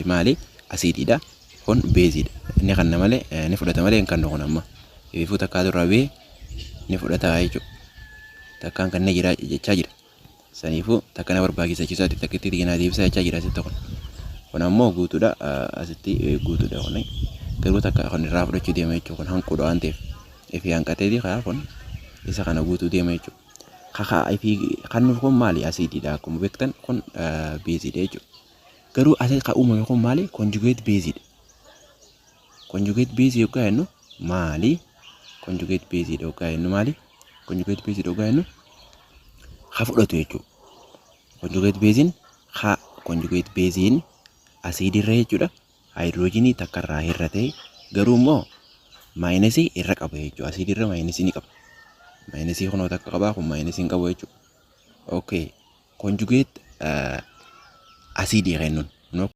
Maali? Asiidiidha. Kun beeziidha. Inni kanna malee, ni fudhata malee hin kannu kun amma. Ifuu takkaa durraa bee ni fudhata jechuudha. Takkaan kannee jira jechaa jira. Saniifuu takka na barbaachisa jechuusaati, takka itti naa deebisa jechaa jira asitti kun. Kun ammoo guutuudha, asitti guutuudha kun. Garuu takka kun irraa fudhachuu deema jechuudha, kun hanquudha waan ta'eef. Ifii hanqateeti kaa kun isa kana guutuu deema jechuudha. Kakaa ifii kannuuf kun maali? Asiidiidha, akkuma beektan kun beeziidha jechuudha. Garuu asitti kan uumame kun maali? Conjugate beeziidha. Conjugate beezii yoggaa jennu maali? Conjugate beeziidha yoggaa jennu maali? Conjugate beeziidha yoggaa jennu ha fudhatu jechuudha. Conjugate beeziin ha conjugate beeziin asiidirra jechuudha. Haayidroojinii takka irraa hir'atee garuu immoo maayinasii irra qaba jechuudha. Asiidirra maayinasii ni qaba. Maayinasii kunoo takka qabaa, kun maayinasii hin qabu jechuudha. Okay. Conjugate asiidii kennuun.